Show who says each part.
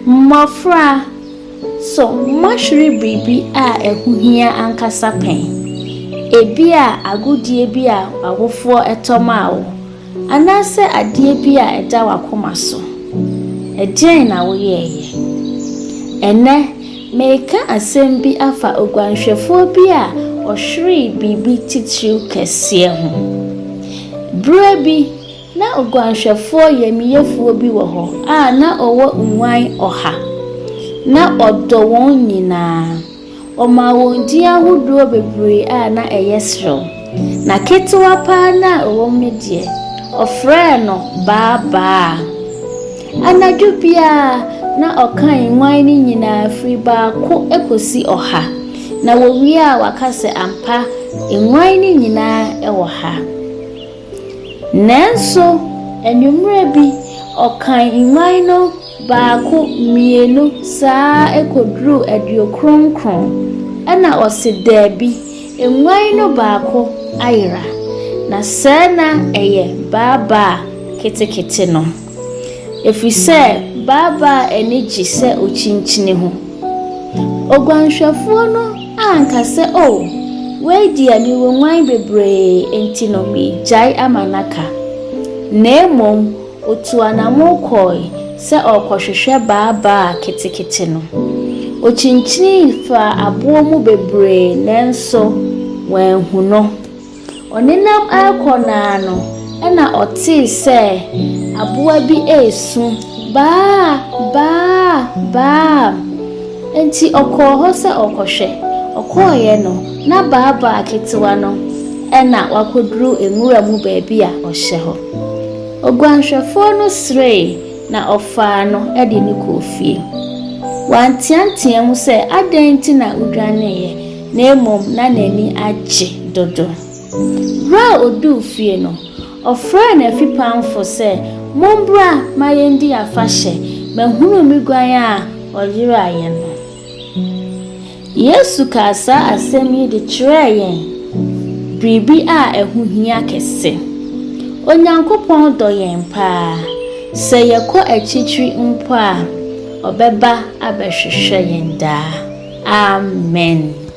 Speaker 1: Mmofra, so moahwere biribi a ɛho hia ankasa pɛn? Ebia agodie bi a w'awofoɔ tɔ maa wo, anaasɛ adeɛ bi a ɛda w'akoma so. Ɛdeɛn na woyɛeɛ? Ɛnnɛ, mereka asɛm bi afa oguanhwɛfoɔ bi a ɔhweree biribi titiriw kɛseɛ ho. Berɛ bi, Ná oguanhwɛfoɔ yamyɛfoɔ bi wɔ hɔ a na ɔwɔ nguan ɔha. Ná ɔdɔ wɔn nyinaa. Ɔmaa wɔn din ahodoɔ bebree a na ɛyɛ serew. Na ketewa paa no a ɔwom no deɛ, ɔfrɛɛ no Baa-Baa. Anadwo biara, na ɔkan nguan no nyinaa firi baako kɔsi ɔha, na wɔwie a waka sɛ, Ampa, nguan no nyinaa wɔ ha. Nanso anwummerɛ bi, ɔkan nnwan no baako, mmienu, saa ara kɔduruu aduokronkron. Ɛnna ɔse, Dabi, nnwan no baako ayera. Na sɛɛ na ɛyɛ Baabaa ketekete no. Ɛfiri sɛ Baabaa ani gye sɛ ɔkyinkyini ho. Oguanhwɛfoɔ no anka sɛ, 'O, wei deɛ mewɔ nguan bebree enti no meregyae ama no aka. Na mmom ɔtuu anammɔn kɔe sɛ ɔrekɔhwehwɛ Baabaa ketekete no. Ɔkyinkyinii faa aboɔ mu bebree nanso wanhu no. Ɔnenam rekɔ no ara no, ɛnna ɔtee sɛ aboa bi resu, Baa! Baa! Baa! Enti ɔkɔɔ hɔ sɛ ɔrekɔhwɛ. Ɔkɔeɛ no, na baabaa ketewa no na wakɔduru nwura mu baabi a ɔhyɛ hɔ. Oguanhwɛfoɔ no seree na ɔfaa no de no kɔɔ fie. Wanteateam sɛ, Adɛn nti na wodwaneeɛ? na mmom na n'ani agye dodo. Bere a oduu fie no, ɔfrɛɛ n'afipamfo sɛ, Mommra ma yendi afahyɛ, mahunu me guan a ɔyeraeɛ no. Yesu kaa saa asɛm yi de kyerɛɛ yɛn biribi a ɛho hia kɛse. Onyankopɔn dɔ yɛn paa. Sɛ yɛkɔ akyirikyiri mpo a, ɔbɛba abɛhwehwɛ yɛn daa. Amen.